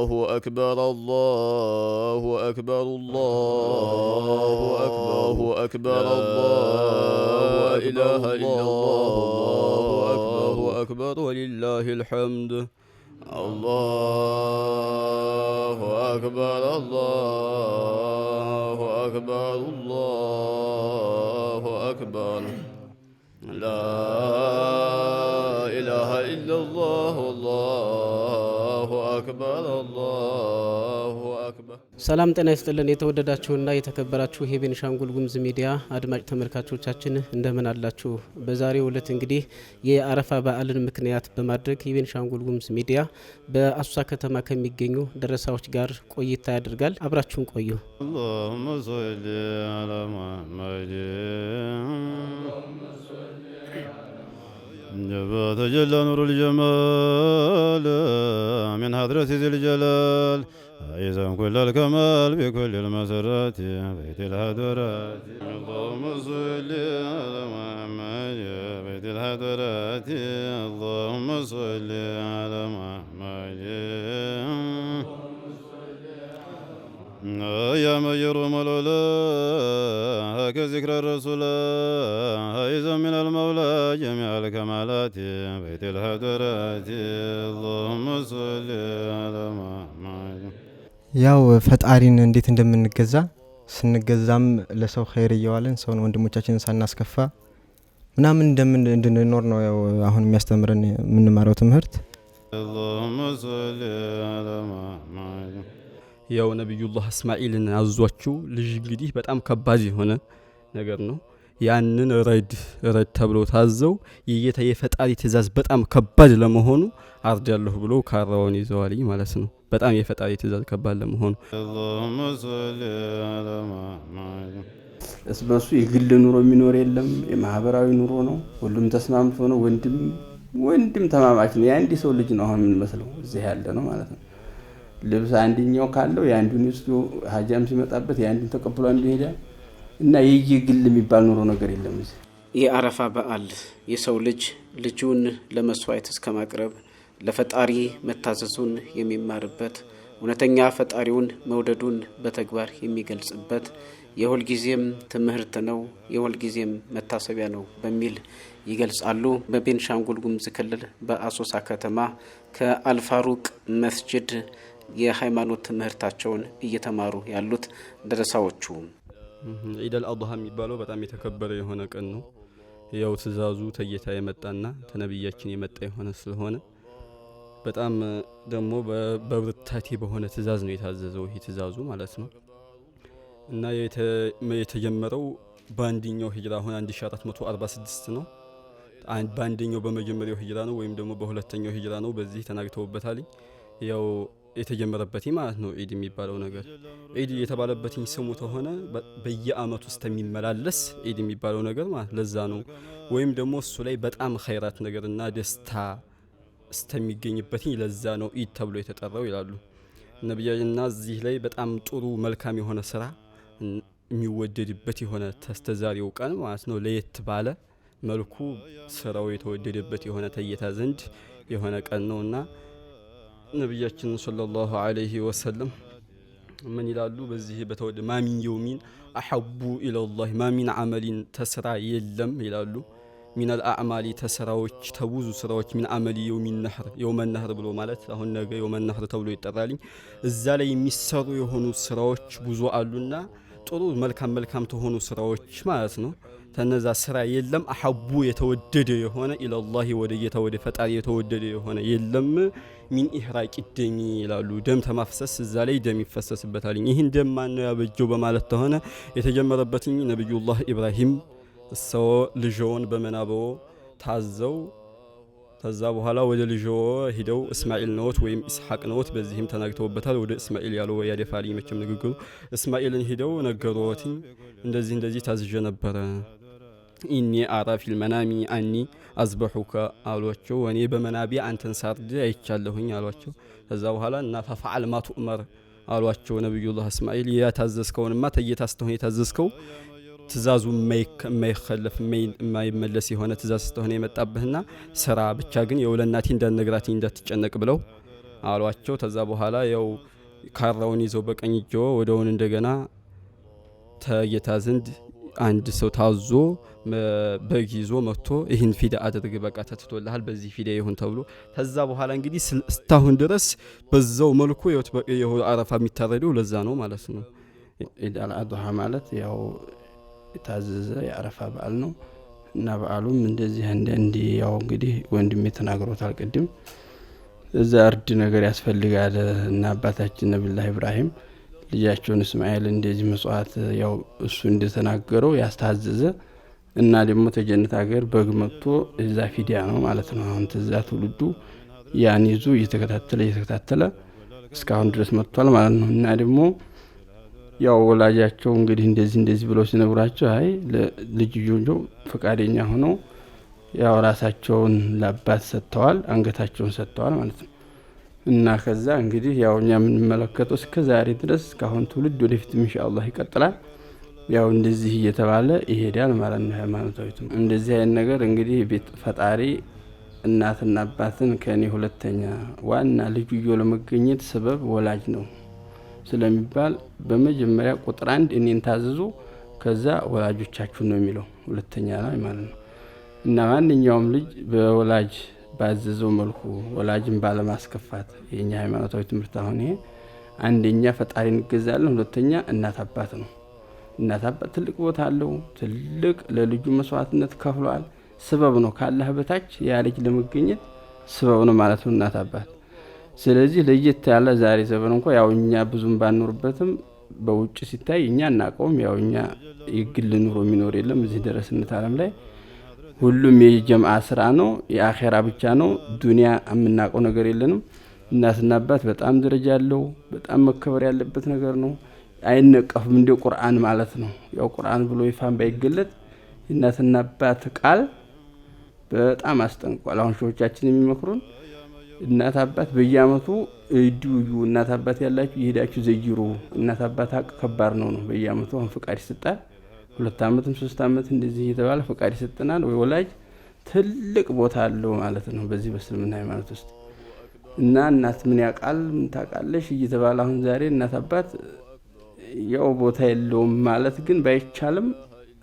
الله أكبر، الله أكبر، الله أكبر أكبر، الله إله إلا الله، الله أكبر ولله الحمد. الله أكبر، الله أكبر، الله أكبر، لا إله إلا الله، الله أكبر، الله أكبر. ሰላም ጤና ይስጥልን። የተወደዳችሁና የተከበራችሁ የቤኒሻንጉል ጉሙዝ ሚዲያ አድማጭ ተመልካቾቻችን፣ እንደምን አላችሁ? በዛሬው ዕለት እንግዲህ የአረፋ በዓልን ምክንያት በማድረግ የቤኒሻንጉል ጉሙዝ ሚዲያ በአሶሳ ከተማ ከሚገኙ ደረሳዎች ጋር ቆይታ ያደርጋል። አብራችሁን ቆዩ። اللهم صل على محمد. تجلى نور الجمال من حضرة ذي الجلال، عايزا كل الكمال بكل المسرات، بيت الحضرات. اللهم صل على محمد، بيت الحضرات. اللهم صل على محمد. يا من يروم العلا، هاك ذكر الرسول، عايزا من المولى جميع الكمالات، بيت الحضرات. اللهم صل على محمد. ያው ፈጣሪን እንዴት እንደምንገዛ፣ ስንገዛም ለሰው ኸይር እየዋለን፣ ሰውን ወንድሞቻችንን ሳናስከፋ ምናምን እንደምን እንድንኖር ነው ያው አሁን የሚያስተምረን የምንማረው ትምህርት። اللهم صل على محمد. ያው ነቢዩላህ እስማኤልን አዟቸው፣ ልጅ እንግዲህ በጣም ከባድ የሆነ ነገር ነው። ያንን እረድ እረድ ተብሎ ታዘው የጌታ የፈጣሪ ትእዛዝ በጣም ከባድ ለመሆኑ አርዳለሁ ብሎ ካራውን ይዘዋል ማለት ነው። በጣም የፈጣሪ ትእዛዝ ከባድ ለመሆኑ። اللهم صل على محمد. እርስ በርሱ የግል ኑሮ የሚኖር የለም። የማህበራዊ ኑሮ ነው። ሁሉም ተስማምቶ ነው። ወንድም ወንድም ተማማች ነው። የአንድ ሰው ልጅ ነው አሁን የምንመስለው እዚህ ያለ ነው ማለት ነው። ልብስ አንድኛው ካለው የአንዱን ይወስዶ፣ ሀጃም ሲመጣበት የአንዱን ተቀብሎ አንዱ ይሄዳል እና የየግል የሚባል ኑሮ ነገር የለም እዚህ። የአረፋ በዓል የሰው ልጅ ልጁን ለመስዋዕት እስከ ማቅረብ ለፈጣሪ መታዘዙን የሚማርበት፣ እውነተኛ ፈጣሪውን መውደዱን በተግባር የሚገልጽበት የሁልጊዜም ትምህርት ነው፣ የሁልጊዜም መታሰቢያ ነው በሚል ይገልጻሉ። በቤንሻንጉል ጉሙዝ ክልል በአሶሳ ከተማ ከአልፋሩቅ መስጅድ የሃይማኖት ትምህርታቸውን እየተማሩ ያሉት ደረሳዎቹ። ዒደል አድሃ የሚባለው በጣም የተከበረ የሆነ ቀን ነው። ያው ትእዛዙ ተጌታ የመጣና ተነቢያችን የመጣ የሆነ ስለሆነ በጣም ደግሞ በብርታቴ በሆነ ትእዛዝ ነው የታዘዘው ይህ ትእዛዙ ማለት ነው። እና የተጀመረው በአንደኛው ሂጅራ፣ አሁን 1446 ነው። በአንደኛው በመጀመሪያው ሂጅራ ነው ወይም ደግሞ በሁለተኛው ሂጅራ ነው። በዚህ ተናግተውበታል። ያው የተጀመረበት ማለት ነው ዒድ የሚባለው ነገር። ዒድ የተባለበት ስሙ ተሆነ በየአመቱ ውስጥ የሚመላለስ ዒድ የሚባለው ነገር ማለት ለዛ ነው። ወይም ደግሞ እሱ ላይ በጣም ኸይራት ነገርና ደስታ እስተሚገኝበት ለዛ ነው ዒድ ተብሎ የተጠራው ይላሉ ነቢያና። እዚህ ላይ በጣም ጥሩ መልካም የሆነ ስራ የሚወደድበት የሆነ ተስተዛሪው ቀን ማለት ነው። ለየት ባለ መልኩ ስራው የተወደደበት የሆነ ተጌታ ዘንድ የሆነ ቀን ነውና ነቢያችን ሰለላሁ ዐለይሂ ወሰለም ምን ይላሉ? በዚህ በተወደ ما من يوم أحب إلى الله، ما من عمل ተስራ የለም ይላሉ። من الأعمال ተስራዎች፣ ተብዙ ስራዎች፣ من عمل يوم النحر፣ يوم النحر ብሎ ማለት አሁን ነገ يوم النحر ተብሎ ይጠራልኝ። እዛ ላይ የሚሰሩ የሆኑ ስራዎች ብዙ አሉና ጥሩ መልካም መልካም ተሆኑ ስራዎች ማለት ነው። ተነዛ ስራ የለም أحب የተወደደ የሆነ إلى الله ወደ ጌታ ወደ ፈጣሪ የተወደደ የሆነ የለም من إهراق الدم ይላሉ። ደም ተማፍሰስ፣ እዛ ላይ ደም ይፈሰስበታል። ይህን ደም ማን ነው ያበጀው በማለት ተሆነ የተጀመረበትኝ ነቢዩላህ ኢብራሂም እሰዎ ልጆውን በመናበዎ ታዘው ከዛ በኋላ ወደ ልጆ ሂደው እስማኤል ነዎት ወይም ኢስሐቅ ነዎት፣ በዚህም ተናግተውበታል። ወደ እስማኤል ያለው ያደፋል መቼም ንግግሩ። እስማኤልን ሂደው ነገሩትኝ፣ እንደዚህ እንደዚህ ታዝዤ ነበረ፣ إني أرى في المنام أني أذبحك አሏቸው። እኔ በመናቢ አንተን ሳርድ አይቻለሁኝ አሏቸው። ከዛ በኋላ እና فافعل ما تؤمر አሏቸው ነቢዩላህ እስማኤል። የታዘዝከውንማ ተጌታ ስተሆን የታዘዝከው ትእዛዙ የማይከለፍ የማይመለስ የሆነ ትእዛዝ ስተሆነ የመጣብህና ስራ ብቻ፣ ግን የውለናቴ እንዳትነግራት እንዳትጨነቅ ብለው። አሏቸው። ተዛ በኋላ ያው ካራውን ይዘው በቀኝ እጆ ወደውን እንደገና ተጌታ ዘንድ አንድ ሰው ታዞ በግ ይዞ መጥቶ ይህን ፊዳ አድርግ፣ በቃ ተትቶልሃል፣ በዚህ ፊዳ ይሁን ተብሎ ተዛ በኋላ እንግዲህ እስካሁን ድረስ በዛው መልኩ አረፋ የሚታረደው ለዛ ነው ማለት ነው። ኢድ አልአድሃ ማለት ያው የታዘዘ የአረፋ በዓል ነው እና በዓሉም እንደዚህ እንዲ ያው እንግዲህ ወንድሜ ተናግሮታል ቅድም። እዛ እርድ ነገር ያስፈልጋል እና አባታችን ነቢዩላህ ኢብራሂም ልጃቸውን እስማኤል እንደዚህ መስዋዕት ያው እሱ እንደተናገረው ያስታዘዘ እና ደግሞ ተጀነት ሀገር በግ መጥቶ እዛ ፊዲያ ነው ማለት ነው። አሁን ተዛ ትውልዱ ያን ይዞ እየተከታተለ እየተከታተለ እስካሁን ድረስ መጥቷል ማለት ነው። እና ደግሞ ያው ወላጃቸው እንግዲህ እንደዚህ እንደዚህ ብለው ሲነግሯቸው አይ ልጅየው ፈቃደኛ ሆነው ያው ራሳቸውን ለአባት ሰጥተዋል፣ አንገታቸውን ሰጥተዋል ማለት ነው። እና ከዛ እንግዲህ ያው እኛ የምንመለከተው እስከ ዛሬ ድረስ እስካሁን ትውልድ ወደፊትም ኢንሻአላህ ይቀጥላል። ያው እንደዚህ እየተባለ ይሄዳል ማለት ነው። ሃይማኖታዊቱ እንደዚህ አይነት ነገር እንግዲህ ቤት ፈጣሪ እናትና አባትን ከኔ ሁለተኛ ዋና ልጅዮ ለመገኘት ሰበብ ወላጅ ነው ስለሚባል በመጀመሪያ ቁጥር አንድ እኔን ታዘዙ፣ ከዛ ወላጆቻችሁን ነው የሚለው ሁለተኛ ላይ ማለት ነው። እና ማንኛውም ልጅ በወላጅ ባዘዘው መልኩ ወላጅን ባለማስከፋት የኛ ሃይማኖታዊ ትምህርት አሁን ይሄ አንደኛ ፈጣሪ እንገዛለን፣ ሁለተኛ እናት አባት ነው። እናት አባት ትልቅ ቦታ አለው። ትልቅ ለልጁ መስዋዕትነት ከፍሏል። ስበብ ነው፣ ካላህ በታች ያ ልጅ ለመገኘት ስበብ ነው ማለት ነው እናት አባት። ስለዚህ ለየት ያለ ዛሬ ዘመን እንኳ ያው እኛ ብዙም ባንኖርበትም በውጭ ሲታይ እኛ እናቀውም። ያው እኛ የግል ኑሮ የሚኖር የለም እዚህ ደረስነት ዓለም ላይ ሁሉም የጀምዓ ስራ ነው፣ የአኼራ ብቻ ነው። ዱንያ የምናውቀው ነገር የለንም። እናትና አባት በጣም ደረጃ ያለው በጣም መከበር ያለበት ነገር ነው። አይነቀፍም እንደ ቁርአን ማለት ነው። ያው ቁርአን ብሎ ይፋን ባይገለጥ የእናትና አባት ቃል በጣም አስጠንቅቋል። አሁን ሸዎቻችን የሚመክሩን እናት አባት በየአመቱ እድዩ እናት አባት ያላችሁ የሄዳችሁ ዘይሩ፣ እናት አባት ሀቅ ከባድ ነው ነው በየአመቱ አሁን ፍቃድ ይሰጣል። 2 ዓመትም 3 ዓመት እንደዚህ እየተባለ ፍቃድ ይሰጠናል። ወይ ወላጅ ትልቅ ቦታ አለው ማለት ነው በዚህ በእስልምና ሃይማኖት ውስጥ። እና እናት ምን ያውቃል ምን ታውቃለሽ እየተባለ አሁን ዛሬ እናት አባት ያው ቦታ የለውም ማለት ግን ባይቻልም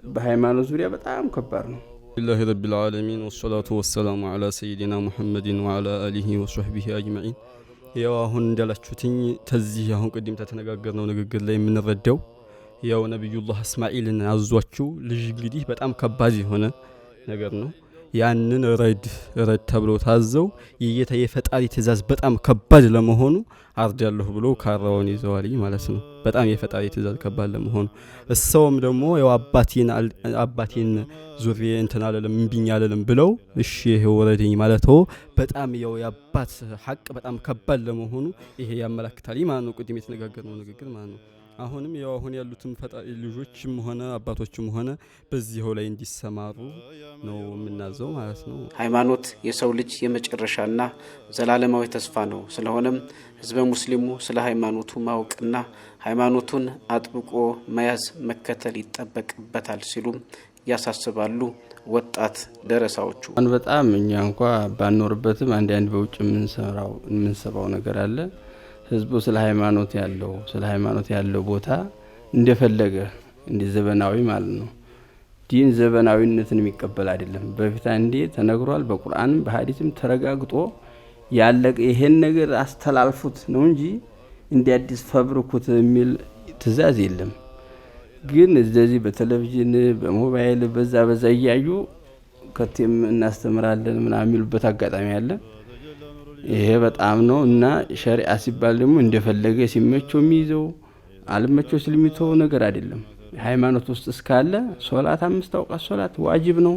በሃይማኖት ዙሪያ በጣም ከባድ ነው። لله رب العالمين والصلاة والسلام على سيدنا محمد وعلى آله وصحبه أجمعين። ያው አሁን እንዳላችሁትኝ ተዚህ አሁን ቅድም ተተነጋገርነው ንግግር ላይ የምንረዳው ያው ነብዩላህ እስማኤልን አዟቸው ልጅ እንግዲህ በጣም ከባድ የሆነ ነገር ነው። ያንን ረድ ረድ ተብሎ ታዘው የጌታ የፈጣሪ ትእዛዝ በጣም ከባድ ለመሆኑ አርዳለሁ ብሎ ካራውን ይዘዋል ማለት ነው። በጣም የፈጣሪ ትእዛዝ ከባድ ለመሆኑ እሰውም ደግሞ ያው አባቴን ዙሬ እንትን አልልም እምቢኝ አልልም ብለው እሺ ይሄው ወረደኝ ማለት ነው። በጣም ያው የአባት ሐቅ በጣም ከባድ ለመሆኑ ይሄ ያመላክታል ማለት ነው። ቅድም የተነጋገርነው ንግግር ማለት ነው። አሁንም ያው አሁን ያሉትም ፈጣሪ ልጆችም ሆነ አባቶችም ሆነ በዚህው ላይ እንዲሰማሩ ነው የምናዘው ማለት ነው። ሃይማኖት የሰው ልጅ የመጨረሻና ዘላለማዊ ተስፋ ነው። ስለሆነም ህዝበ ሙስሊሙ ስለ ሃይማኖቱ ማወቅና ሃይማኖቱን አጥብቆ መያዝ መከተል ይጠበቅበታል ሲሉም ያሳስባሉ ወጣት ደረሳዎቹ። አሁን በጣም እኛ እንኳ ባንኖርበትም አንዳንድ በውጭ የምንሰማው ነገር አለ። ህዝቡ ስለ ሃይማኖት ያለው ቦታ እንደፈለገ እንደ ዘመናዊ ማለት ነው። ዲን ዘመናዊነትን የሚቀበል አይደለም። በፊት አንዴ ተነግሯል፣ በቁርአንም በሐዲስም ተረጋግጦ ያለቀ ይሄን ነገር አስተላልፉት ነው እንጂ እንደ አዲስ ፈብርኩት የሚል ትእዛዝ የለም። ግን እንደዚህ በቴሌቪዥን በሞባይል በዛ በዛ እያዩ ከቴም እናስተምራለን ምናምን የሚሉበት አጋጣሚ አለ። ይሄ በጣም ነው። እና ሸሪዓ ሲባል ደግሞ እንደፈለገ ሲመቸው የሚይዘው አልመቸው ሲል የሚተው ነገር አይደለም። ሃይማኖት ውስጥ እስካለ ሶላት 5 አውቃት ሶላት ዋጅብ ነው።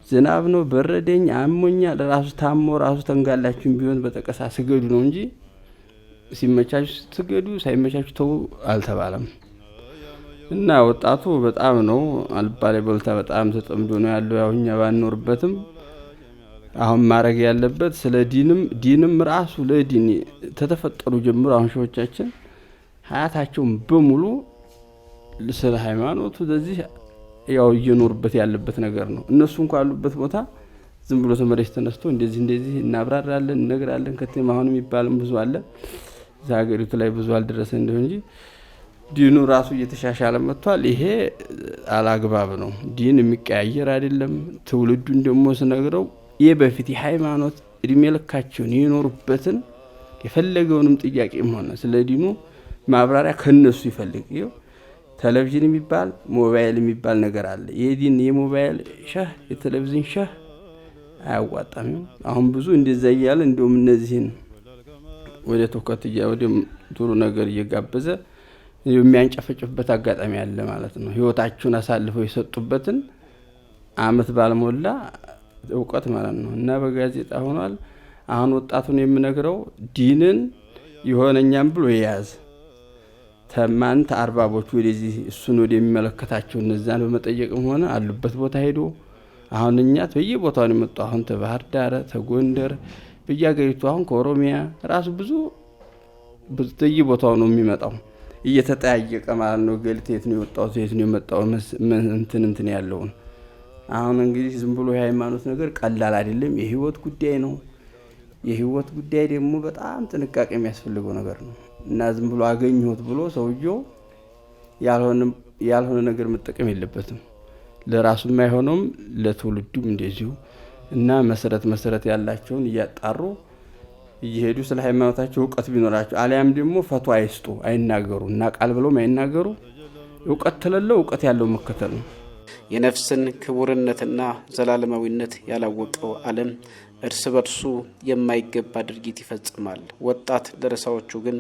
ዝናብ ነው በረደኝ አሞኛል ራሱ ታሞ ራሱ ተንጋላችሁም ቢሆን በጠቀሳ ስገዱ ነው እንጂ ሲመቻችሁ ስገዱ ሳይመቻችሁ ተው አልተባለም። እና ወጣቱ በጣም ነው አልባሌ ቦልታ በጣም ተጠምዶ ነው ያለው። ያው እኛ ባንኖርበትም አሁን ማድረግ ያለበት ስለ ዲንም ራሱ ለዲን ተተፈጠሩ ጀምሮ አሁን ሸዎቻችን ሀያታቸውን በሙሉ ስለ ሃይማኖቱ ለዚህ ያው እየኖሩበት ያለበት ነገር ነው። እነሱ እንኳን ያሉበት ቦታ ዝም ብሎ ተመሬት ተነስቶ እንደዚህ እንደዚህ እናብራራለን፣ እነግራለን። ከተማ አሁን የሚባልም ብዙ አለ። እዛ ሀገሪቱ ላይ ብዙ አልደረሰ እንደው እንጂ ዲኑ ራሱ እየተሻሻለ መጥቷል። ይሄ አላግባብ ነው። ዲን የሚቀያየር አይደለም። ትውልዱን ደግሞ ስነግረው ይህ በፊት የሃይማኖት እድሜ ልካቸውን የኖሩበትን የፈለገውንም ጥያቄም ሆነ ስለ ዲኑ ማብራሪያ ከነሱ ይፈልግ። ይኸው ቴሌቪዥን የሚባል ሞባይል የሚባል ነገር አለ። የዲን የሞባይል ሸህ የቴሌቪዥን ሸህ አያዋጣም። አሁን ብዙ እንደዛ እያለ እንደውም እነዚህን ወደ ትውከት ወደ ጥሩ ነገር እየጋበዘ የሚያንጨፈጭፍበት አጋጣሚ አለ ማለት ነው። ህይወታቸውን አሳልፈው የሰጡበትን አመት ባልሞላ እውቀት ማለት ነው እና በጋዜጣ ሆኗል። አሁን ወጣቱን የምነግረው ዲንን የሆነኛም ብሎ የያዝ ተማን ተአርባቦች ወደዚህ እሱን ወደሚመለከታቸው እነዛን በመጠየቅም ሆነ አሉበት ቦታ ሄዶ አሁን እኛ በየቦታው ነው የመጡ። አሁን ተባህር ዳር፣ ተጎንደር፣ በየሀገሪቱ አሁን ከኦሮሚያ ራሱ ብዙ በየቦታው ነው የሚመጣው እየተጠያየቀ ማለት ነው። ገሊት የት ነው የወጣው የት ነው የመጣው እንትን እንትን ያለውን አሁን እንግዲህ ዝም ብሎ የሃይማኖት ነገር ቀላል አይደለም። የህይወት ጉዳይ ነው። የህይወት ጉዳይ ደግሞ በጣም ጥንቃቄ የሚያስፈልገው ነገር ነው እና ዝም ብሎ አገኘሁት ብሎ ሰውየው ያልሆነ ነገር መጠቀም የለበትም። ለራሱ የማይሆነውም ለትውልዱም እንደዚሁ እና መሰረት መሰረት ያላቸውን እያጣሩ እየሄዱ ስለ ሃይማኖታቸው እውቀት ቢኖራቸው አሊያም ደግሞ ፈትዋ አይስጡ፣ አይናገሩ እና ቃል ብለውም አይናገሩ። እውቀት ተለለው እውቀት ያለው መከተል ነው። የነፍስን ክቡርነትና ዘላለማዊነት ያላወቀው ዓለም እርስ በርሱ የማይገባ ድርጊት ይፈጽማል። ወጣት ደረሳዎቹ ግን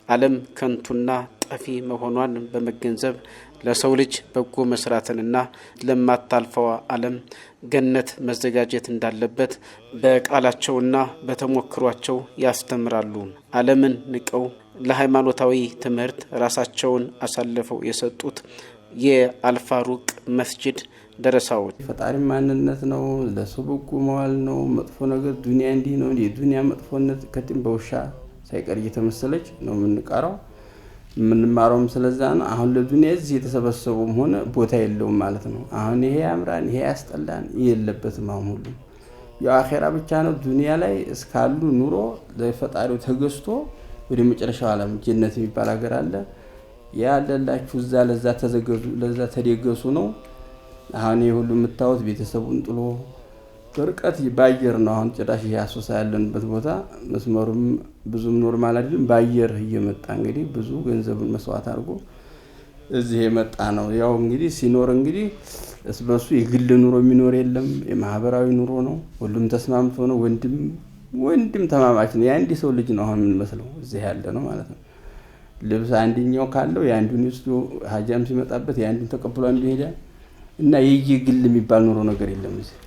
ዓለም ከንቱና ጠፊ መሆኗን በመገንዘብ ለሰው ልጅ በጎ መስራትንና ለማታልፈዋ ዓለም ገነት መዘጋጀት እንዳለበት በቃላቸውና በተሞክሯቸው ያስተምራሉ። ዓለምን ንቀው ለሃይማኖታዊ ትምህርት ራሳቸውን አሳልፈው የሰጡት የአልፋሩቅ መስጂድ ደረሳዎች ፈጣሪ ማንነት ነው። ለሰው በጎ መዋል ነው። መጥፎ ነገር ዱንያ እንዲህ ነው። የዱንያ መጥፎነት ከቲም በውሻ ሳይቀር እየተመሰለች ነው የምንቀራው የምንማረውም ስለዛ ነው። አሁን ለዱንያ እዚህ የተሰበሰቡም ሆነ ቦታ የለውም ማለት ነው። አሁን ይሄ ያምራን ይሄ ያስጠላን የለበትም። አሁን ሁሉ የአኼራ ብቻ ነው። ዱንያ ላይ እስካሉ ኑሮ ለፈጣሪው ተገዝቶ ወደ መጨረሻው ዓለም ጀነት የሚባል ሀገር አለ። ያለላችሁ እዛ ለዛ ተዘገዙ ለዛ ተደገሱ ነው። አሁን ይሄ ሁሉ የምታዩት ቤተሰቡን ጥሎ በርቀት በአየር ነው። አሁን ጭራሽ ይሄ አሶሳ ያለንበት ቦታ መስመሩም ብዙም normal አይደለም። በአየር እየመጣ እንግዲህ ብዙ ገንዘቡን መስዋዕት አድርጎ እዚህ የመጣ ነው። ያው እንግዲህ ሲኖር እንግዲህ እስበሱ የግል ኑሮ የሚኖር የለም። የማህበራዊ ኑሮ ነው። ሁሉም ተስማምቶ ነው። ወንድም ወንድም ተማማች ነው። የአንድ ሰው ልጅ ነው አሁን የምንመስለው እዚህ ያለ ነው ማለት ነው። ልብስ አንድኛው ካለው የአንዱን ይወስዶ ሀጃም ሲመጣበት የአንዱን ተቀብሎ አንዱ ይሄዳል እና የየግል የሚባል ኑሮ ነገር የለም እዚህ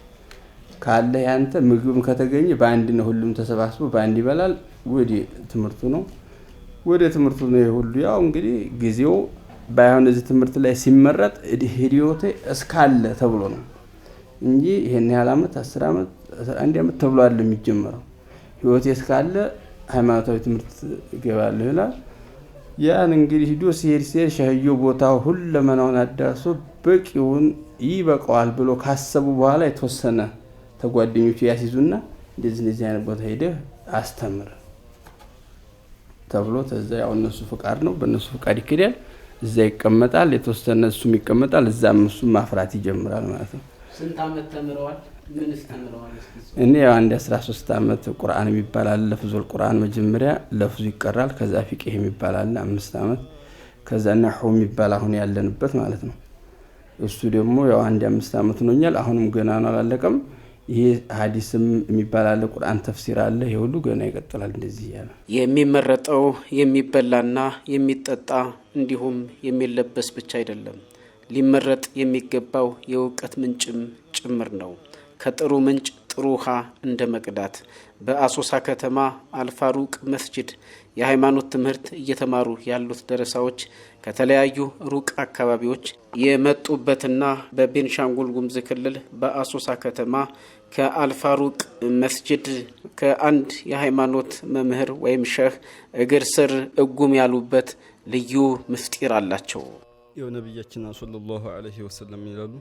ካለ ያንተ ምግብም ከተገኘ በአንድ ነው። ሁሉም ተሰባስቦ በአንድ ይበላል። ወደ ትምህርቱ ነው ወደ ትምህርቱ ነው ሁሉ ያው እንግዲህ ጊዜው ባይሆን እዚህ ትምህርት ላይ ሲመረጥ ህይወቴ እስካለ ተብሎ ነው እንጂ ይሄን ያህል ዓመት 10 ዓመት 11 ዓመት ተብሎ አይደለም የሚጀመረው። ህይወቴ እስካለ ሃይማኖታዊ ትምህርት እገባለሁ ይላል። ያን እንግዲህ ሂዶ ሲሄድ ሲሄድ ሸህዮ ቦታው ሁለመናውን አዳርሶ በቂውን ይበቃዋል ብሎ ካሰቡ በኋላ የተወሰነ ተጓደኞቹ ያስይዙና እንደዚህ እንደዚህ አይነት ቦታ ሄደህ አስተምር ተብሎ ተዛ ያው እነሱ ፍቃድ ነው፣ በእነሱ ፍቃድ ይኬዳል። እዛ ይቀመጣል የተወሰነ እሱም ይቀመጣል፣ እዛም እሱም ማፍራት ይጀምራል ማለት ነው። ስንት ዓመት ተምረዋል? ምንስ ተምረዋል? እኔ ያው አንድ 13 ዓመት ቁርአን የሚባል አለ። ለፍዙል ቁርአን መጀመሪያ ለፍዙ ይቀራል። ከዛ ፊቅህ የሚባል አለ 5 ዓመት። ከዛ ነህው የሚባል አሁን ያለንበት ማለት ነው። እሱ ደግሞ ያው አንድ 5 ዓመት ሆኖኛል። አሁንም ገና ነው አላለቀም። ይሄ ሐዲስም የሚባል አለ፣ ቁርአን ተፍሲር አለ። ይሄ ሁሉ ገና ይቀጥላል እንደዚህ እያለ የሚመረጠው የሚበላና የሚጠጣ እንዲሁም የሚለበስ ብቻ አይደለም። ሊመረጥ የሚገባው የእውቀት ምንጭም ጭምር ነው። ከጥሩ ምንጭ ጥሩ ውሃ እንደ መቅዳት። በአሶሳ ከተማ አልፋሩቅ መስጂድ የሃይማኖት ትምህርት እየተማሩ ያሉት ደረሳዎች ከተለያዩ ሩቅ አካባቢዎች የመጡበትና በቤንሻንጉል ጉሙዝ ክልል በአሶሳ ከተማ ከአልፋሩቅ መስጂድ ከአንድ የሃይማኖት መምህር ወይም ሸህ እግር ስር እጉም ያሉበት ልዩ ምስጢር አላቸው። ያው ነብያችን ሰለላሁ ዐለይሂ ወሰለም ይላሉ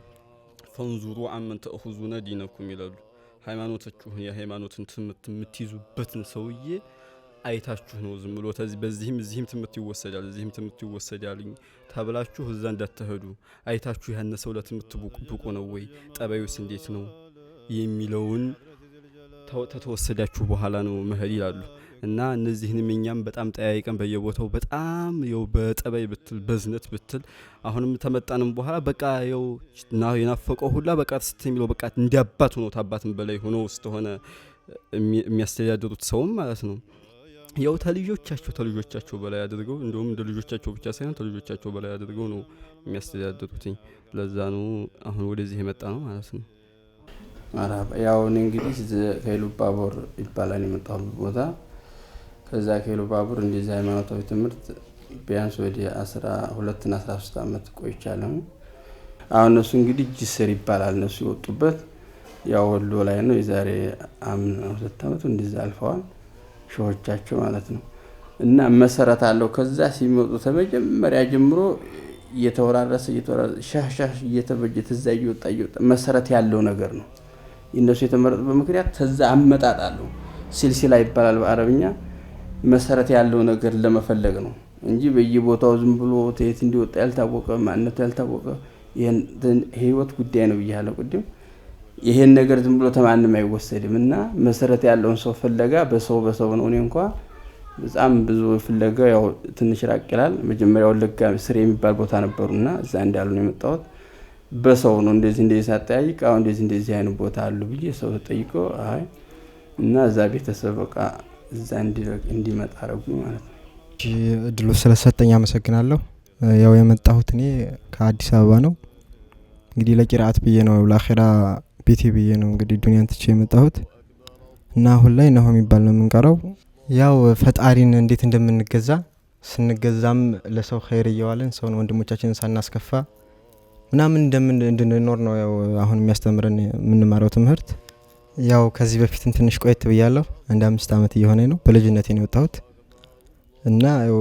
ፈንዙሩ አመን ተእኹዙነ ዲነኩም ይላሉ። ሃይማኖታችሁን የሃይማኖትን ትምህርት የምትይዙበትን ሰውዬ አይታችሁ ነው። ዝም ብሎ ተዚህ በዚህም እዚህም ትምህርት ይወሰዳል፣ እዚህም ትምህርት ይወሰዳል ተብላችሁ እዛ እንዳትሄዱ፣ አይታችሁ ያነ ሰው ለትምህርት ብቁ ነው ወይ፣ ጠባዩስ እንዴት ነው የሚለውን ተተወሰዳችሁ በኋላ ነው መሄድ ይላሉ። እና እነዚህንም እኛም በጣም ጠያይቀን በየቦታው በጣም የው በጠባይ ብትል በዝነት ብትል አሁንም ተመጣንም በኋላ በቃ የው የናፈቀው ሁላ በቃ ስት የሚለው በቃ እንዲያባት ሆኖ ታባትም በላይ ሆኖ ስተሆነ የሚያስተዳድሩት ሰውም ማለት ነው። ያው ተልጆቻቸው በላይ አድርገው፣ እንደውም እንደ ልጆቻቸው ብቻ ሳይሆን ተልጆቻቸው በላይ አድርገው ነው የሚያስተዳድሩትኝ። ለዛ ነው አሁን ወደዚህ የመጣ ነው ማለት ነው። ያው እኔ እንግዲህ ከኢሉባቦር ይባላል የመጣሁበት ቦታ። ከዛ ከኢሉባቦር እንደዚህ ሃይማኖታዊ ትምህርት ቢያንስ ወደ 12 እና 13 ዓመት ቆይቻለሁ። አሁን እነሱ እንግዲህ ጅስር ይባላል እነሱ የወጡበት ያው ወሎ ላይ ነው። የዛሬ 2 ዓመት እንደዛ አልፈዋል ሸሆቻቸው ማለት ነው። እና መሰረት አለው። ከዛ ሲመጡ ተመጀመሪያ ጀምሮ እየተወራረሰ እየተወራረሰ ሻሻሽ እየተበጀ እዛ እየወጣ እየወጣ መሰረት ያለው ነገር ነው። እነሱ የተመረጡበት ምክንያት ተዛ አመጣጥ አለው። ሲልሲላ ይባላል በአረብኛ። መሰረት ያለው ነገር ለመፈለግ ነው እንጂ በየቦታው ዝም ብሎ የት እንዲወጣ ያልታወቀ፣ ማንነቱ ያልታወቀ ህይወት ጉዳይ ነው ብያለሁ ቅድም። ይሄን ነገር ዝም ብሎ ተማንም አይወሰድም እና መሰረት ያለውን ሰው ፍለጋ በሰው በሰው ነው። እኔ እንኳ በጣም ብዙ ፍለጋ ያው ትንሽ ራቅ ይላል። መጀመሪያ ወለጋ ስር የሚባል ቦታ ነበሩና እዛ እንዳሉ ነው የመጣሁት። በሰው ነው እንደዚህ እንደዚህ ሳጠያይቅ አሁን እንደዚህ እንደዚህ አይነት ቦታ አሉ ብዬ ሰው ተጠይቆ አይ እና እዛ ቤተሰብ በቃ እዛ እንዲመጣ አረጉኝ ማለት ነው። እድሉ ስለሰጠኝ አመሰግናለሁ። ያው የመጣሁት እኔ ከአዲስ አበባ ነው። እንግዲህ ለቂርአት ብዬ ነው፣ ለአኼራ ቤቴ ብዬ ነው እንግዲህ ዱንያን ትቼ የመጣሁት እና አሁን ላይ ነሆ የሚባል ነው የምንቀረው። ያው ፈጣሪን እንዴት እንደምንገዛ፣ ስንገዛም ለሰው ኸይር እየዋለን ሰውን ወንድሞቻችንን ሳናስከፋ ምናምን እንደምን እንድንኖር ነው ያው አሁን የሚያስተምረን የምንማረው ትምህርት። ያው ከዚህ በፊትም ትንሽ ቆየት ብያለሁ። አንድ 5 ዓመት እየሆነ ነው። በልጅነቴ ነው የወጣሁት እና ያው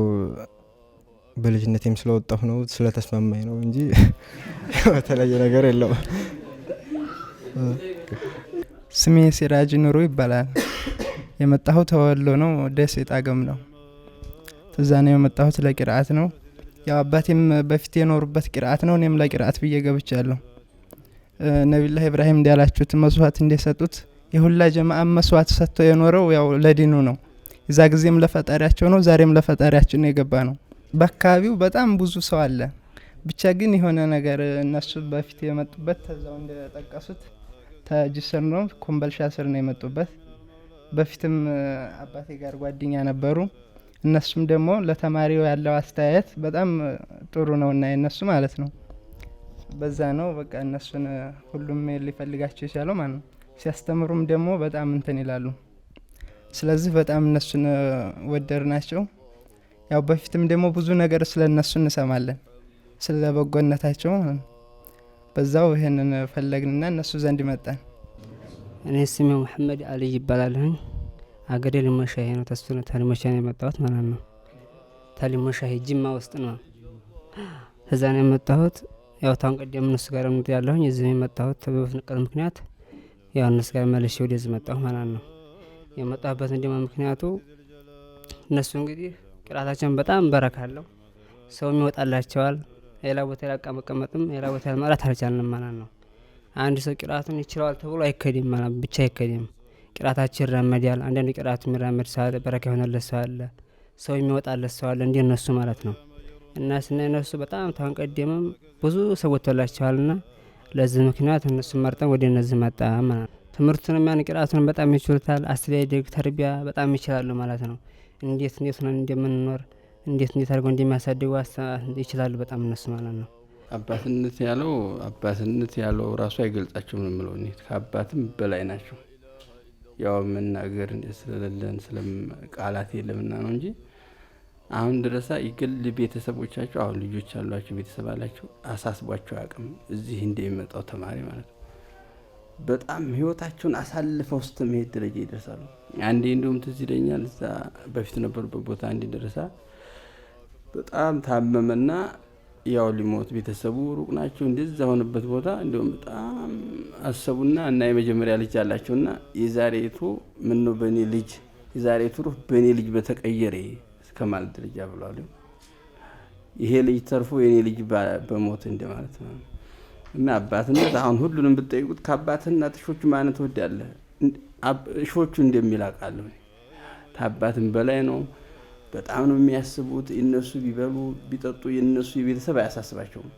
በልጅነቴም ስለወጣሁ ነው ስለተስማማኝ ነው እንጂ የተለየ ነገር የለውም። ስሜ ሲራጅ ኑሩ ይባላል። የመጣሁት ተወሎ ነው፣ ደሴ ጣገም ነው። እዛ ነው የመጣሁት ለቂርአት ነው። ያው አባቴም በፊት የኖሩበት ቂርአት ነው። እኔም ለቂርአት ብዬ ገብቻለሁ። ነቢላህ ኢብራሂም እንዳላችሁት መስዋዕት እንደሰጡት የሁላ ጀማአ መስዋዕት ሰጥቶ የኖረው ያው ለዲኑ ነው። የዛ ጊዜም ለፈጣሪያቸው ነው፣ ዛሬም ለፈጣሪያችን ነው የገባ ነው። በአካባቢው በጣም ብዙ ሰው አለ። ብቻ ግን የሆነ ነገር እነሱ በፊት የመጡበት ተዛው እንደጠቀሱት ተጅስር ነው፣ ኮምበልሻ ስር ነው የመጡበት። በፊትም አባቴ ጋር ጓደኛ ነበሩ። እነሱም ደግሞ ለተማሪው ያለው አስተያየት በጣም ጥሩ ነው እና የነሱ ማለት ነው። በዛ ነው በቃ እነሱን ሁሉም ሊፈልጋቸው የቻለው ማለት ነው። ሲያስተምሩም ደግሞ በጣም እንትን ይላሉ። ስለዚህ በጣም እነሱን ወደድ ናቸው። ያው በፊትም ደግሞ ብዙ ነገር ስለ እነሱ እንሰማለን፣ ስለ በጎነታቸው ማለት ነው። በዛው ይሄንን ፈለግንና እነሱ ዘንድ መጣን። እኔ ስሜ መሐመድ አልይ ይባላለሁኝ። አገሬ ሊሞሻሄ ነው። ተሱ ነው ታሊሞሻ ነው የመጣሁት ማለት ነው። ታሊሞሻሄ ጅማ ውስጥ ነው። እዛ ነው የመጣሁት። ያው ታሁን ቀደም እነሱ ጋር ነው ያለሁኝ። እዚህ የመጣሁት በፍንቀል ምክንያት ያው እነሱ ጋር መልሼ ወደዚህ መጣሁ ማለት ነው። የመጣሁበትን ደግሞ ምክንያቱ እነሱ እንግዲህ ቅራታቸውን በጣም በረካ አለው። ሰውም ይወጣላቸዋል። ሌላ ቦታ ላይ መቀመጥም ሌላ ቦታ ላይ ማለት አልቻልንም ማለት ነው። አንድ ሰው ቅራቱን ይችለዋል ተብሎ አይከድም ማለት ብቻ አይከድም። ቅራታቸው ይራመዳል። አንዳንድ ቅራቱ የሚራመድ ሰው አለ፣ በረካ የሆነለት ሰው አለ፣ ሰው የሚወጣለት ሰው አለ። እንደ እነሱ ማለት ነው። እና ስናይ እነሱ በጣም ታሁን ቀደምም ብዙ ሰው ወጥቶላቸዋልና ለዚህ ምክንያት እነሱን መርጠን ወደ እነዚህ መጣ ማለት ነው። ትምህርቱንም ያን ቅራቱን በጣም ይችሉታል። አስተዳደግ ተርቢያ በጣም ይችላሉ ማለት ነው። እንዴት እንዴት ሆነን እንደምንኖር፣ እንዴት እንዴት አድርገው እንደሚያሳድጉ ይችላሉ በጣም እነሱ ማለት ነው። አባትነት ያለው ራሱ አይገልጻቸውም ነው የምለው እኔ፣ ከአባትም በላይ ናቸው። ያው መናገር ስለሌለን ስለም ቃላት የለምና ነው እንጂ አሁን ድረሳ የግል ቤተሰቦቻቸው አሁን ልጆች አሏቸው፣ ቤተሰብ አላቸው፣ አሳስቧቸው አያውቅም። እዚህ እንደሚመጣው ተማሪ ማለት ነው። በጣም ህይወታቸውን አሳልፈው እስከ መሄድ ደረጃ ይደርሳሉ። አንዴ እንደውም ትዝ ይለኛል፣ እዛ በፊት ነበሩበት ቦታ አንዴ ደረሳ በጣም ታመመና ያው ሊሞት ቤተሰቡ ሩቅ ናቸው። እንደዛ ሆነበት ቦታ እንዲሁም በጣም አሰቡና እና የመጀመሪያ ልጅ አላቸውና የዛሬቱ ምነው በእኔ ልጅ የዛሬቱ ሩህ በእኔ ልጅ በተቀየረ እስከ ማለት ደረጃ ብለዋል። ይሄ ልጅ ተርፎ የኔ ልጅ በሞት እንደማለት ነው። እና አባትነት አሁን ሁሉንም ብትጠይቁት ከአባትና ሾቹ ማን ትወዳለህ? ሾቹ እንደሚል አውቃለሁ። ከአባትም በላይ ነው። በጣም ነው የሚያስቡት። የእነሱ ቢበሉ ቢጠጡ የእነሱ የቤተሰብ አያሳስባቸውም።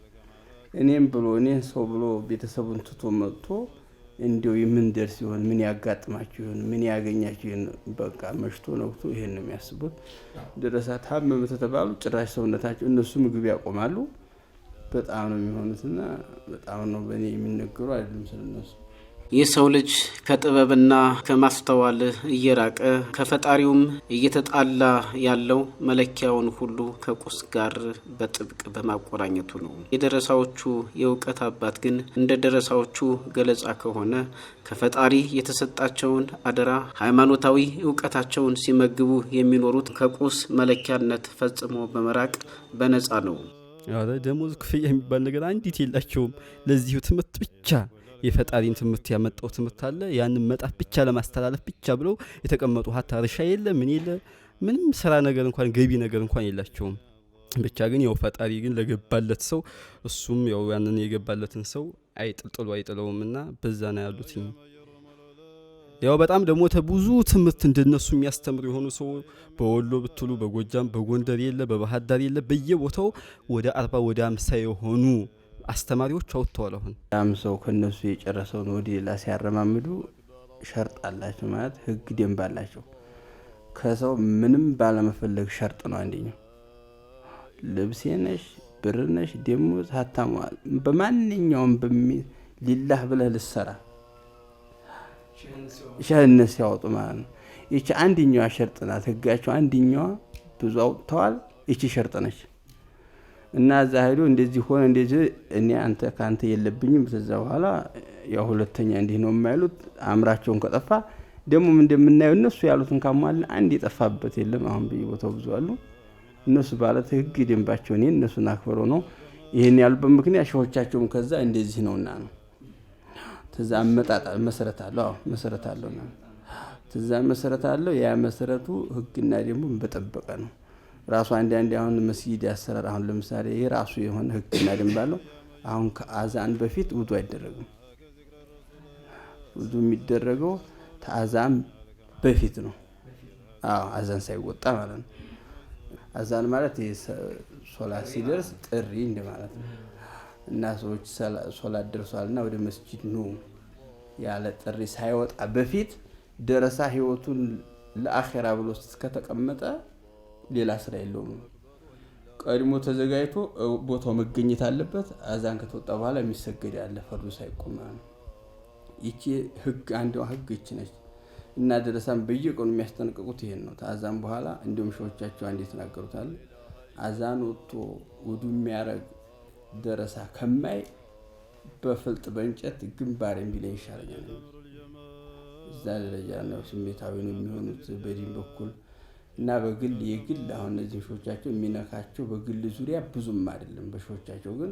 እኔም ብሎ እኔን ሰው ብሎ ቤተሰቡን ትቶ መጥቶ እንዲያው የምን ደርስ ይሆን፣ ምን ያጋጥማቸው ይሆን፣ ምን ያገኛቸው ይሆን? በቃ መሽቶ ነግቶ ይሄን ነው የሚያስቡት። ደረሳ ታመመ ተተባሉ ጭራሽ ሰውነታቸው እነሱ ምግብ ያቆማሉ። በጣም ነው የሚሆኑትና በጣም ነው በእኔ የሚነገሩ አይደለም ስለነሱ። የሰው ልጅ ከጥበብና ከማስተዋል እየራቀ ከፈጣሪውም እየተጣላ ያለው መለኪያውን ሁሉ ከቁስ ጋር በጥብቅ በማቆራኘቱ ነው። የደረሳዎቹ የእውቀት አባት ግን እንደ ደረሳዎቹ ገለጻ ከሆነ ከፈጣሪ የተሰጣቸውን አደራ ሃይማኖታዊ እውቀታቸውን ሲመግቡ የሚኖሩት ከቁስ መለኪያነት ፈጽሞ በመራቅ በነፃ ነው። ኧረ ደሞዝ ክፍያ የሚባል ነገር አንዲት የላቸውም። ለዚሁ ትምህርት ብቻ የፈጣሪን ትምህርት ያመጣው ትምህርት አለ። ያንን መጣፍ ብቻ ለማስተላለፍ ብቻ ብለው የተቀመጡ ሀታ እርሻ የለ ምን የለ ምንም ስራ ነገር እንኳን ገቢ ነገር እንኳን የላቸውም። ብቻ ግን ያው ፈጣሪ ግን ለገባለት ሰው እሱም ያው ያንን የገባለትን ሰው አይጥልጥሉ አይጥለውምና በዛ ነው ያሉት። ያው በጣም ደግሞ ተብዙ ትምህርት እንደነሱ የሚያስተምሩ የሆኑ ሰው በወሎ ብትሉ በጎጃም በጎንደር የለ በባህር ዳር የለ በየቦታው ወደ 40 ወደ 50 የሆኑ አስተማሪዎች አውጥተዋል። አሁን ያም ሰው ከነሱ የጨረሰውን ወደ ሌላ ሲያረማምዱ ሸርጥ አላቸው፣ ማለት ህግ ደንብ አላቸው። ከሰው ምንም ባለመፈለግ ሸርጥ ነው። አንደኛው ልብሴ ነሽ፣ ብር ነሽ፣ ደሞዝ ሀብታም በማንኛውም ሊላህ ብለህ ልሰራ ሸህነት ሲያወጡ ማለት ነው። ይቺ አንደኛዋ ሸርጥ ናት። ህጋቸው አንደኛዋ ብዙ አውጥተዋል። ይቺ ሸርጥ ነች። እና እዛ ሄዶ እንደዚህ ሆነ እንደዚህ እኔ አንተ ካንተ የለብኝም። ከዛ በኋላ ያው ሁለተኛ እንዲህ ነው የማይሉት። አእምራቸውን ከጠፋ ደግሞ እንደምናየው እነሱ ያሉትን ካሟላ አንድ የጠፋበት የለም። አሁን በየቦታው ብዙ አሉ። እነሱ ባለት ህግ ደንባቸውን እነሱን አክብረው ነው ይሄን ያሉበት ምክንያት ሸሆቻቸውም ከዛ እንደዚህ ነውና ነው። ትዛ አመጣጣ መሰረት አለው። አዎ መሰረት አለው ነው። ትዛ መሰረት አለው። ያ መሰረቱ ህግና ደንቡን በጠበቀ ነው። ራሱ አንዳንዴ አሁን መስጊድ አሰራር አሁን ለምሳሌ የራሱ የሆነ ህግና ደንብ አለው። አሁን ከአዛን በፊት ውዱ አይደረግም። ውዱ የሚደረገው ከአዛን በፊት ነው። አዎ አዛን ሳይወጣ ማለት ነው። አዛን ማለት ሶላት ሲደርስ ጥሪ እንደማለት ነው። እና ሰዎች ሶላት ደርሷልና ወደ መስጂድ ኑ ያለ ጥሪ ሳይወጣ በፊት ደረሳ ህይወቱን ለአኼራ ብሎ እስከተቀመጠ ሌላ ስራ የለውም። ቀድሞ ተዘጋጅቶ ቦታው መገኘት አለበት። አዛን ከተወጣ በኋላ የሚሰገድ ያለ ፈርዱ ሳይቆም ነው። ይቺ ህግ አንዷ ህግ ይቺ ነች። እና ደረሳን በየቀኑ የሚያስጠነቅቁት ይሄን ነው። ከአዛን በኋላ እንዲሁም ሸዎቻቸው አንድ የተናገሩት አለ። አዛን ወጥቶ ውዱ የሚያደርግ ደረሳ ከማይ በፍልጥ በእንጨት ግንባሬን ቢለኝ ይሻለኛል። እዛ ደረጃ ነው ስሜታዊ ነው የሚሆኑት በዲን በኩል እና በግል የግል አሁን እነዚህ ሾቻቸው የሚነካቸው በግል ዙሪያ ብዙም አይደለም። በሾቻቸው ግን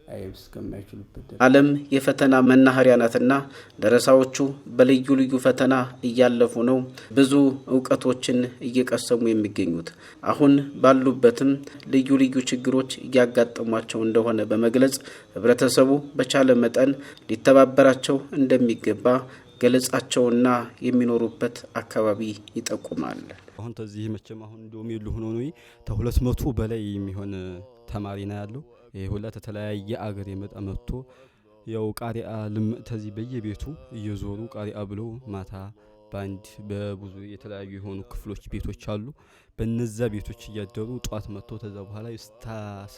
አይብ እስከማይችሉበት ድረስ ዓለም የፈተና መናኸሪያ ናትና ደረሳዎቹ በልዩ ልዩ ፈተና እያለፉ ነው ብዙ እውቀቶችን እየቀሰሙ የሚገኙት። አሁን ባሉበትም ልዩ ልዩ ችግሮች እያጋጠሟቸው እንደሆነ በመግለጽ ህብረተሰቡ በቻለ መጠን ሊተባበራቸው እንደሚገባ ገለጻቸውና የሚኖሩበት አካባቢ ይጠቁማል። አሁን ተዚህ መቼም አሁን እንደውም የሉ ሆኖ ነው ከ200 በላይ የሚሆን ተማሪ ነው ያለው። ይሄ ሁላ ተተለያየ አገር የመጣ መጥቶ ያው ቃሪአ ተዚህ በየቤቱ እየዞሩ ቃሪአ ብለው ማታ በአንድ በብዙ የተለያዩ የሆኑ ክፍሎች ቤቶች አሉ። በነዛ ቤቶች እያደሩ ጧት መጥቶ ተዛ በኋላ እስከ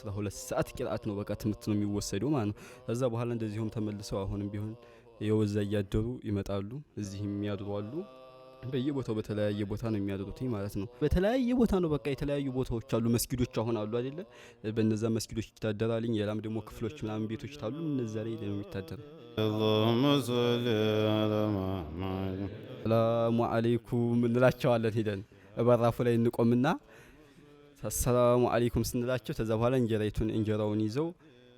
12 ሰዓት ቂርአት ነው በቃ ትምህርት ነው የሚወሰደው ማለት ነው። ከዛ በኋላ እንደዚሁም ተመልሰው አሁንም ቢሆን የወዛ እያደሩ ይመጣሉ። እዚህም የሚያድሩ አሉ። በየቦታው በተለያየ ቦታ ነው የሚያድሩት ማለት ነው። በተለያየ ቦታ ነው በቃ የተለያዩ ቦታዎች አሉ። መስጊዶች አሁን አሉ አይደለ? በነዛ መስጊዶች ይታደራልኝ። ሌላም ደግሞ ክፍሎች ምናምን ቤቶች ታሉ። እነዛ ላይ ነው የሚታደረው። اللهم صل على محمد። ሰላሙ አለይኩም እንላቸዋለን። ሄደን በራፉ ላይ እንቆምና አሰላሙ አለይኩም ስንላቸው ከዛ በኋላ እንጀራይቱን እንጀራውን ይዘው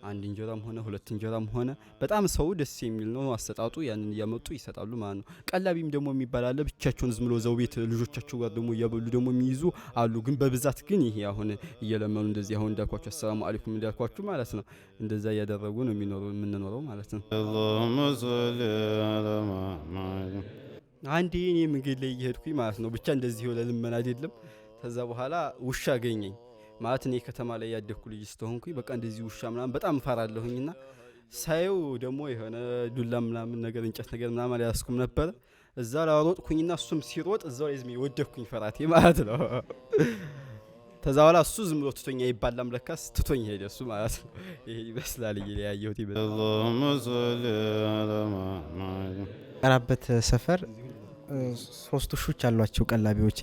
አንድ እንጀራም ሆነ ሁለት እንጀራም ሆነ በጣም ሰው ደስ የሚል ነው አሰጣጡ። ያንን እያመጡ ይሰጣሉ ማለት ነው። ቀላቢም ደግሞ የሚባል አለ። ብቻቸውን ዝም ብሎ ዘው ቤት ልጆቻቸው ጋር ደግሞ እያበሉ ደግሞ የሚይዙ አሉ። ግን በብዛት ግን ይሄ አሁን እየለመኑ እንደዚህ አሁን እንዳልኳችሁ አሰላሙ አለይኩም እንዳልኳችሁ ማለት ነው፣ እንደዛ እያደረጉ ነው የምንኖረው ማለት ነው። اللهم صل على محمد። አንዴ እኔ መንገድ ላይ እየሄድኩኝ ማለት ነው፣ ብቻ እንደዚህ ለልመና አይደለም። ከዛ በኋላ ውሻ አገኘኝ። ማለት እኔ ከተማ ላይ ያደግኩ ልጅ ስለሆንኩኝ በቃ እንደዚህ ውሻ ምናምን በጣም እፈራለሁኝና ሳየው ደግሞ የሆነ ዱላ ምናምን ነገር እንጨት ነገር ምናምን አልያዝኩም ነበር። እዛ ላሮጥኩኝና እሱም ሲሮጥ እዛው ላይ ዝም ወደቅኩኝ ፈራቴ ማለት ነው። ከዛ በኋላ እሱ ዝም ብሎ ትቶኛ ይባላም ለካስ ትቶኝ ሄደ እሱ ማለት ነው። ይሄ ይመስላል ያየሁት ይመስላል። اللهم صل على محمد። ቀራበት ሰፈር 3 ውሾች አሏቸው ቀላቢዎቼ።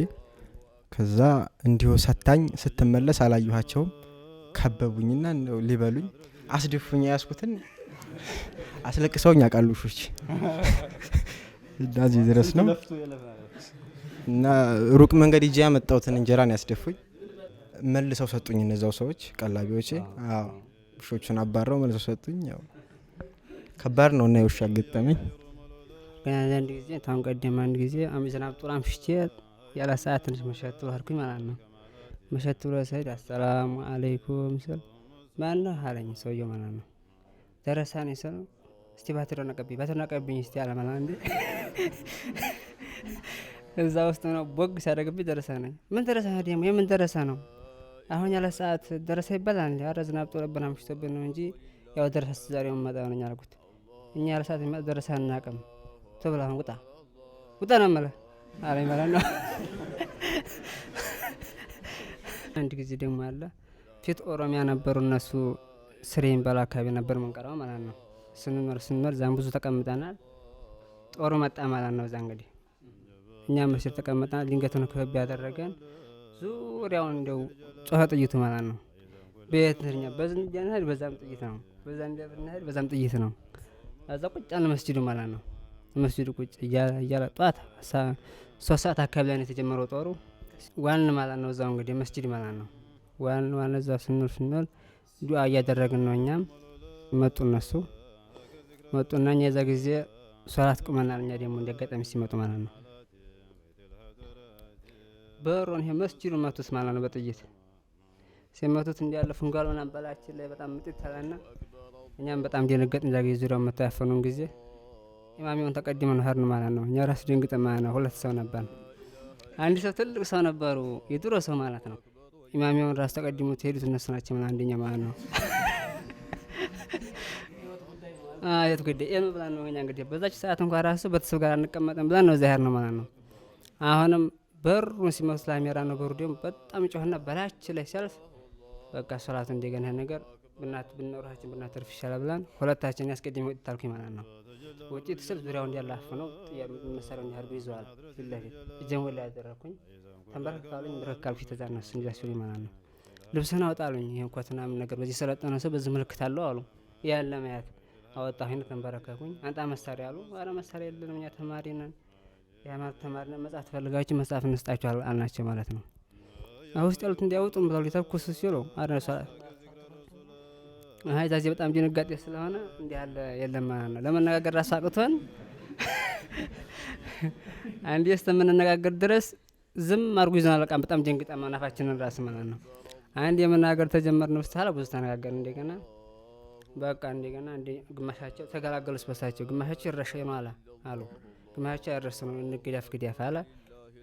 ከዛ እንዲሁ ሰታኝ ስትመለስ አላየኋቸውም። ከበቡኝና እንደው ሊበሉኝ አስደፉኝ። ያስኩትን አስለቅሰውኝ ያውቃሉ ውሾች። እና እዚህ ድረስ ነው። እና ሩቅ መንገድ ይዤ ያመጣሁትን እንጀራ ነው ያስደፉኝ። መልሰው ሰጡኝ እነዛው ሰዎች ቀላቢዎቼ። አዎ ውሾቹን አባረው መልሰው ሰጡኝ። ያው ከባድ ነው እና የውሻ ገጠመኝ። ግን አንድ ጊዜ ታሁን ቀደም አንድ ጊዜ ዝናብ ጥሎ አምሽቼ ያለ ሰዓት ትንሽ መሸት ብሎ ሄድኩኝ ማለት ነው። መሸት ብሎ ስሄድ አሰላሙ አለይኩም ስል ማነህ አለኝ ሰውየው ማለት ነው። ደረሳ ነኝ ስል እስቲ ባትሪውን አቀብኝ፣ ባትሪውን አቀብኝ እስቲ አለ ማለት ነው። እንዴ እዛ ውስጥ ነው ቦግ ሲያደርግብኝ ደረሳ ነኝ። ምን ደረሳ ነው ደግሞ የምን ደረሳ ነው? አሁን ያለ ሰዓት ደረሳ ይባላል እንዴ? ኧረ ዝናብ ጥሎብን አምሽቶብን ነው እንጂ ያው ደረሳ ዛሬው መጣ ነኝ አልኩት። እኛ ያለ ሰዓት የሚመጣ ደረሳ አናውቅም። ተብላ አሁን ውጣ ውጣ ነው የምልህ አለኝ ማለት ነው። አንድ ጊዜ ደግሞ አለ ፊት ኦሮሚያ ነበሩ እነሱ ስሬ የሚባል አካባቢ ነበር የምንቀራው ማለት ነው። ስንኖር እዛም ብዙ ተቀምጠናል። ጦሩ መጣ ማለት ነው። እዛ እንግዲህ እኛ መስጊድ ተቀምጠናል። ድንገት ነው ክበብ ያደረገን ዙሪያውን እንደው ጮኸ ጥይቱ ማለት ነው። በየት እንሂድ በዚህ እንሂድ በዛም ጥይት ነው፣ በዛ እንሂድ በዛም ጥይት ነው። እዛ ቁጭ አልን መስጊዱ ማለት ነው። መስጊዱ ቁጭ እያለ ጧት 3 ሰዓት አካባቢ ላይ ነው የተጀመረው ጦሩ። ዋን ማለት ነው እዛው እንግዲህ መስጊድ ማለት ነው። ዋን ዋን እዛው ስንል ዱዓ እያደረግን ነው እኛም። መጡ እነሱ መጡና እኛ የዛ ጊዜ ሶላት ቁመናል። እኛ ደግሞ እንደአጋጣሚ ሲመጡ ማለት ነው በሩን ይሄ መስጊዱን መቱት ማለት ነው በጥይት ሲመቱት እንዲያለ ፍንጋል ምናምን በላያችን ላይ በጣም ምጥጥ አለና እኛም በጣም ደነገጥን። እዛ ጊዜ ዙሪያውን መተው ያፈኑን ጊዜ ኢማሚውን ተቀድመን ሄድን ማለት ነው። እኛ ራሱ ደንግጠን ማለት ነው። 2 ሰው ነበር፣ አንድ ሰው ትልቅ ሰው ነበሩ የድሮ ሰው ማለት ነው። ኢማሚውን ራሱ ተቀድሞ ሄዱት እነሱ ናቸው ማለት አንደኛ ማለት ነው። የት ጉዳይ ይሄን ብለን ነው እኛ እንግዲህ በዛች ሰዓት እንኳን ራሱ ቤተሰብ ጋር አንቀመጥም ብለን ነው እዛ ሄድነው ማለት ነው። አሁንም በሩን ሲመቱት ላሜራ ነው በሩ ደግሞ በጣም ጮህና በላያችን ላይ ሲያልፍ በቃ ሶላቱ እንደገና ይሄን ነገር ብናሮሃችን ብናተርፍ ይሻላል ብለን ሁለታችን ያስቀድሜ ወጥቼ አልኩኝ ማለት ነው። ወጥቼ ስል ዙሪያውን እንዳለ አፍነው መሳሪያውን እንዲህ አድርገው ይዘዋል ፊት ለፊት እጄን ወደ ላይ አደረኩኝ። ተንበረከክ አሉኝ። ተንበረከክ አልኩኝ። ተዛ እነሱ እንዲህ ሲሉኝ ማለት ነው ልብስህን አውጣ አሉኝ። ይሄን ኮት ምናምን ነገር በዚህ የሰለጠነ ሰው በዚህ ምልክት አለው አሉ። ያን ለመያዝ አወጣሁኝ። ተንበረከኩኝ። አንጣ መሳሪያ አሉ። ኧረ መሳሪያ የለንም እኛ ተማሪ ነን፣ የሃይማኖት ተማሪ ነን። መጽሐፍ ትፈልጋችሁ መጽሐፍ እንስጣችሁ አልናቸው ማለት ነው። አሁን ውስጥ ያሉት እንዲያወጡም ብለው ሊተኩሱ ሲሉ አረ አይ ዛዜ በጣም ድንጋጤ ስለሆነ እንዲህ ያለ የለም ማለት ነው። ለመነጋገር ራሱ አቅቶን አንዴ እስከምንነጋገር ድረስ ዝም አድርጎ ይዘናል። በቃ በጣም ደንግጠን አፋችንን ራሱ ማለት ነው። አንድ የመናገር ተጀመርን በኋላ ብዙ ተነጋገርን። እንደገና በቃ እንደገና እንደ ግማሻቸው ተገላገሉ በሳቸው ግማሻቸው ይረሸ ነው አለ አሉ ግማሻቸው አይረሱ ነው እንግዳፍ ግዳፍ አለ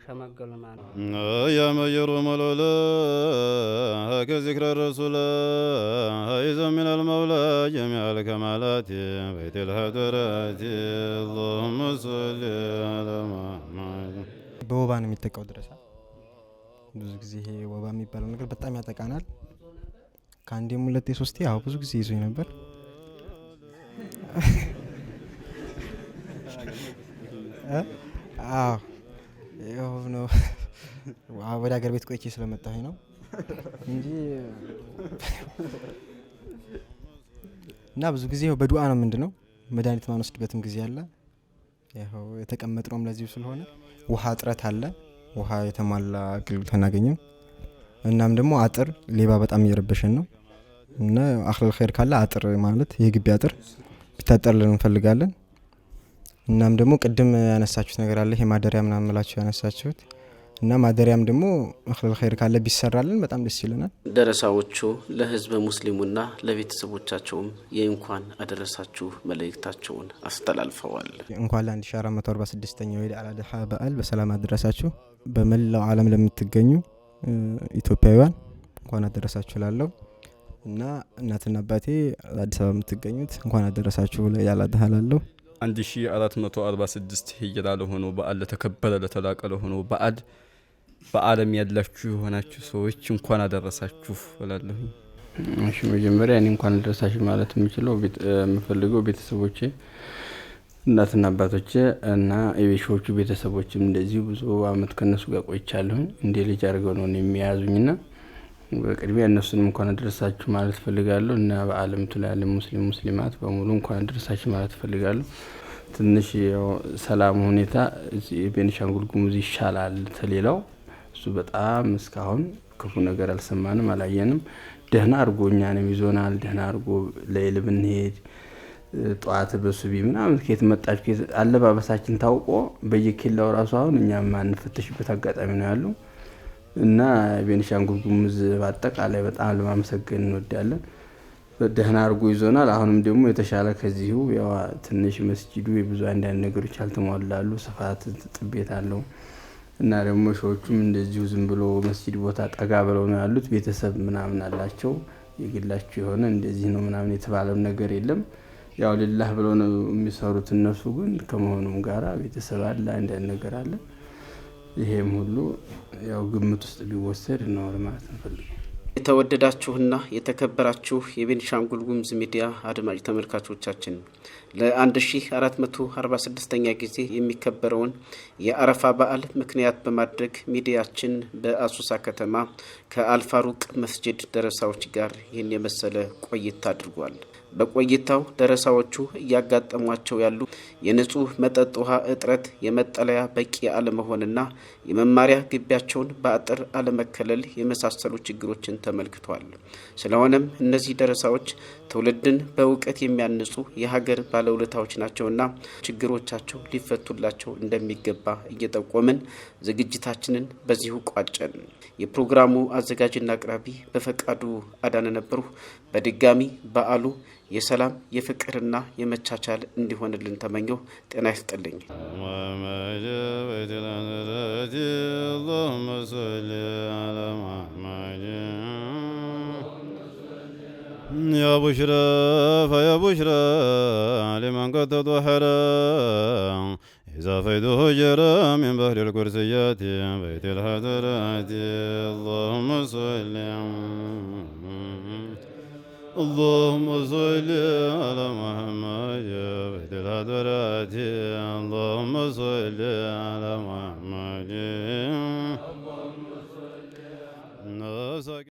ሸመገሉ ማለት ነው። يا مجر ملولا كذكر الرسول إذا من المولى جميع الكمالات بيت الحضرات اللهم صل على محمد። በወባ ነው የሚጠቃው ድረሳ ብዙ ጊዜ ይሄ ወባ የሚባለው ነገር በጣም ያጠቃናል። ከአንዴም ሁለቴ ሶስቴ ያው ብዙ ጊዜ ይዞኝ ነበር። አዎ ያው ነው ወደ ሀገር ቤት ቆይቼ ስለመጣሁኝ ነው እንጂ እና ብዙ ጊዜ ያው በዱዓ ነው ምንድነው መድኃኒት ማንወስድበትም ጊዜ አለ። ያው የተቀመጥነውም ለዚሁ ስለሆነ ውሃ እጥረት አለ። ውሃ የተሟላ አገልግሎት አናገኝም። እናም ደግሞ አጥር ሌባ በጣም እየረበሸን ነው እና አኽለል ኸይር ካለ አጥር ማለት የግቢ አጥር ቢታጠርልን እንፈልጋለን። እናም ደግሞ ቅድም ያነሳችሁት ነገር አለ፣ ይሄ ማደሪያ ምናምን ምላችሁ ያነሳችሁት እና ማደሪያም ደግሞ አኽለል ኸይር ካለ ቢሰራልን በጣም ደስ ይለናል። ደረሳዎቹ ለህዝበ ሙስሊሙና ለቤተሰቦቻቸውም የእንኳን አደረሳችሁ መልእክታቸውን አስተላልፈዋል። እንኳን ለ1446ኛው የኢድ አል አድሃ በዓል በሰላም አደረሳችሁ። በመላው ዓለም ለምትገኙ ኢትዮጵያውያን እንኳን አደረሳችሁ እላለሁ እና እናትና አባቴ አዲስ አበባ የምትገኙት እንኳን አደረሳችሁ ለኢድ አል አድሃ እላለሁ። 1446 ሂጅራ ለሆነው በዓል ለተከበረ ለተላቀ ለሆነው በዓል በዓለም ያላችሁ የሆናችሁ ሰዎች እንኳን አደረሳችሁ እላለሁ። እሺ፣ መጀመሪያ እኔ እንኳን አደረሳችሁ ማለት የምችለው የምፈልገው ቤተሰቦቼ እናትና አባቶቼ እና የቤሾቹ ቤተሰቦችም እንደዚሁ ብዙ አመት ከነሱ ጋር ቆይቻለሁኝ። እንደ ልጅ አድርገው ነው የሚያዙኝና በቅድሚያ እነሱንም እንኳን አደረሳችሁ ማለት እፈልጋለሁ እና በዓለም ላይ ያለ ሙስሊም ሙስሊማት በሙሉ እንኳን አደረሳችሁ ማለት እፈልጋለሁ። ትንሽ ያው ሰላም ሁኔታ እዚህ ቤኒሻንጉል ጉሙዝ ይሻላል ተሌላው፣ እሱ በጣም እስካሁን ክፉ ነገር አልሰማንም አላየንም። ደህና አድርጎ እኛንም ይዞናል። ደህና አድርጎ ለይል ብንሄድ ጠዋት በሱቢ ምናምን ከየት መጣችሁ አለባበሳችን ታውቆ በየኬላው ራሱ አሁን እኛ የማንፈተሽበት አጋጣሚ ነው ያለው እና ቤኒሻንጉል ጉሙዝ በአጠቃላይ በጣም ለማመሰገን እንወዳለን። ደህና አድርጎ ይዞናል። አሁንም ደግሞ የተሻለ ከዚሁ ያው ትንሽ መስጂዱ የብዙ አንዳንድ ነገሮች አልተሟላሉ፣ ስፋት ጥቤት አለው እና ደግሞ ሾዎቹም እንደዚሁ ዝም ብሎ መስጂድ ቦታ ጠጋ ብለው ነው ያሉት። ቤተሰብ ምናምን አላቸው የግላቸው የሆነ እንደዚህ ነው ምናምን የተባለው ነገር የለም። ያው ሊላህ ብለው ነው የሚሰሩት እነሱ፣ ግን ከመሆኑም ጋራ ቤተሰብ አለ፣ አንዳንድ ነገር አለ። ይሄም ሁሉ ያው ግምት ውስጥ ቢወሰድ ነው ለማለት እንፈልጋለን። የተወደዳችሁና የተከበራችሁ የቤኒሻንጉል ጉሙዝ ሚዲያ አድማጭ ተመልካቾቻችን ለ1446ኛ ጊዜ የሚከበረውን የአረፋ በዓል ምክንያት በማድረግ ሚዲያችን በአሶሳ ከተማ ከአልፋሩቅ መስጂድ ደረሳዎች ጋር ይህን የመሰለ ቆይታ አድርጓል። በቆይታው ደረሳዎቹ እያጋጠሟቸው ያሉ የንጹህ መጠጥ ውሃ እጥረት፣ የመጠለያ በቂ አለመሆንና የመማሪያ ግቢያቸውን በአጥር አለመከለል የመሳሰሉ ችግሮችን ተመልክቷል። ስለሆነም እነዚህ ደረሳዎች ትውልድን በእውቀት የሚያንጹ የሀገር ባለውለታዎች ናቸውና ችግሮቻቸው ሊፈቱላቸው እንደሚገባ እየጠቆምን ዝግጅታችንን በዚሁ ቋጨን። የፕሮግራሙ አዘጋጅና አቅራቢ በፈቃዱ አዳነ ነበርሁ። በድጋሚ በዓሉ የሰላም የፍቅርና የመቻቻል እንዲሆንልን ተመኘሁ። ጤና ይስጥልኝ። اللهم صل على محمد يا بشرى فيا بشرى لمن قد تطهر إذا فيده جرى من بحر الكرسيات بيت الحضرات اللهم صل اللهم صل على محمد يا بيت الحضرات اللهم صل